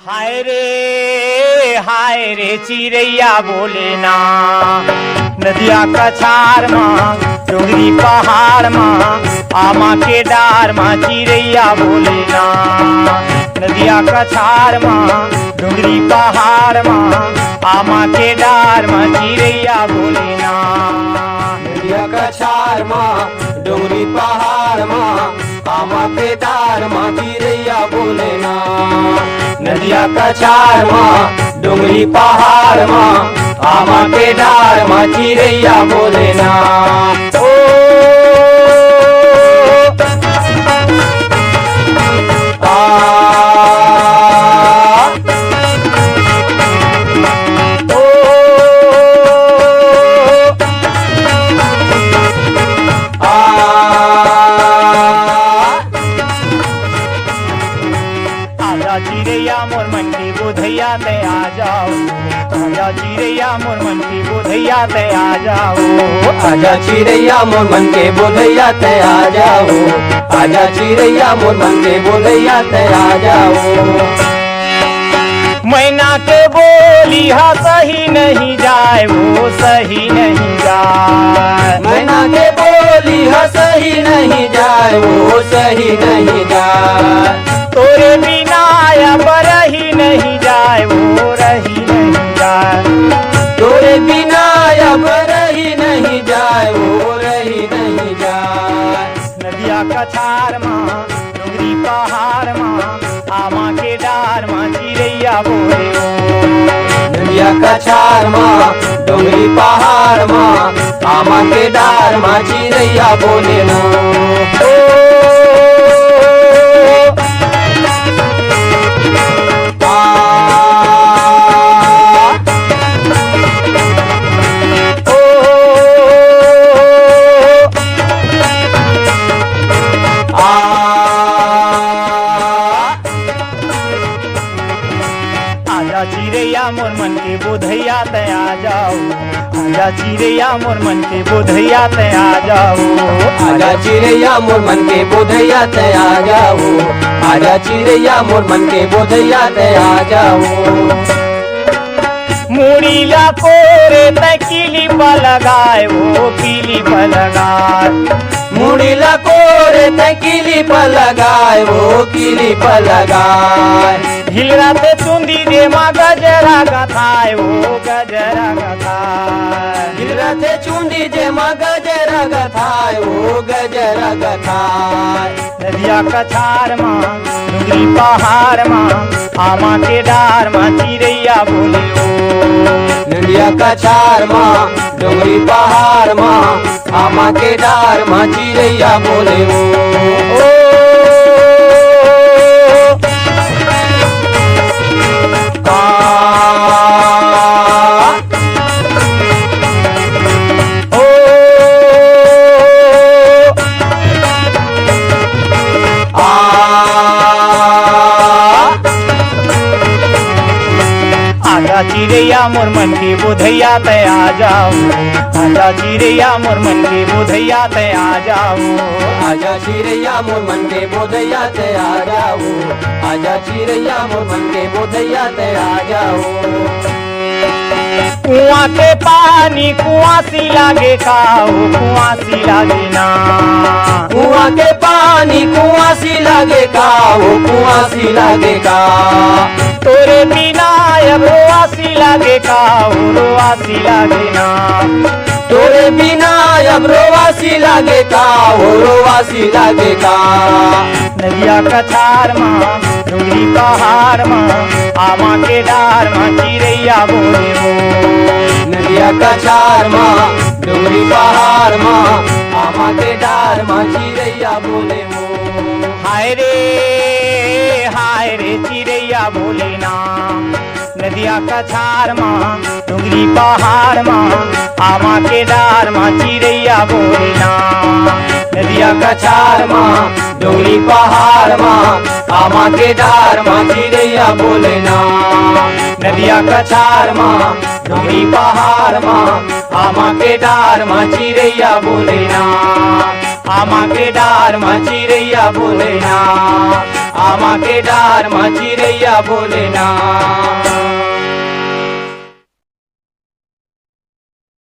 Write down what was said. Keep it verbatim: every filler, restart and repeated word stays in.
हाय रे, हाय रे चिरैया बोले ना, नदिया कछार मा, डोंगरी पहाड़ मा, आमा के डार मा चिरैया बोले ना। नदिया कछार मा, डोंगरी पहाड़ मा, आमा के डार मा चिरैया बोले ना। नदिया कछार मा, डोंगरी पहाड़ मा, आमा के डार मा चिरैया बोले ना। नदिया कछार मा, डोंगरी पहाड़ मा, आमा के डार मा चिरैया बोले ना। ओ, आ, ओ, आ, आजा चिरैया मोर मन के बोधैया ते आ जाओ। आजा चिरैया मोर मन के बोधैया ते आ जाओ। आजा चिरैया मोर मन के बोधैया ते आ जाओ। आजा चिरैया मोर मन के बोधैया ते आ जाओ। मैना के बोली हा सही नहीं जाए, वो सही नहीं जाए। मैना के बोली हा सही नहीं जाए, वो सही नहीं जाए। तोरे बिना अब रही नहीं जाए, वो रही नहीं जाए। तोरे बिना अब रही नहीं जाए, वो रही नहीं जाए। नदिया कछार मा, डोंगरी पहाड़ मा, आमा के डार मा चिरैया बोले ओ। नदिया कछार मा, डोंगरी पहाड़ मा, आमा के डार मा चिरैया बोले ओ। ओ, आ, ओ, आ, आजा चिरैया मोर मन के बोधैया ते आ जाओ। आजा चिरैया मोर मन के बोधैया ते आ जाओ। आजा चिरैया मोर मन के बोधैया ते आ जाओ। आजा चिरैया मोर मन के बोधैया ते आ जाओ। मुड़ी ला कोरे ते किलिप लगाए, ओ किलिप लगाए। मुड़ी ला कोरे ते किलिप लगाए, ओ किलिप लगाए। हिलरा ते चुंदी जेमा गजरा गथाए, ओ गजरा गथाए। हिलरा ते चुंदी जेमा गजरा गथाए, ओ गजरा गथाए। नदिया कछार मा, डोंगरी पहाड़ मा, आमा के डार मा चिरैया बोले ओ। नदिया कछार मा, डोंगरी पहाड़ मा, आमा के डार मा चिरैया बोले ओ। ओ, आ, ओ, आ, आजा चिरैया मोर मन के बोधैया ते आ जाओ। आजा चिरैया मोर मन के बोधैया ते आ जाओ। आजा चिरैया मोर मन के बोधैया ते आ जाओ। आजा चिरैया मोर मन के बोधैया ते आ जाओ। कुआं के पानी कुआसी लागे का, ओ कुआसी लागे ना। कुआं के पानी कुआसी लागे का, ओ कुआसी लागे का। तोरे बिना अब रोआसी लागे का, ओ रोआसी लागे ना। तोरे बिना अब रोआसी लागे का, ओ रोआसी लागे का। नदिया कछार मा, डोंगरी पहाड़ मा, आमा के डार मा चिरैया बोले ओ। नदिया कछार मा, डोंगरी पहाड़ मा, आमा के डार मा चिरैया बोले ओ। हाय रे, हाय रे चिरैया बोले ना। नदिया कछार मा, डोंगरी पहाड़ मा, आमा के डार मा चिरैया बोले ना। नदिया कछार मा, डोंगरी पहाड़ मा, आमा के डार मा चिरैया बोले ना। नदिया कछार मा, डोंगरी पहाड़ मा, आमा के डार मा चिरैया बोले ना। आमा के डार मा चिरैया बोले ना। आमा के डार म चिरैया बोले ना।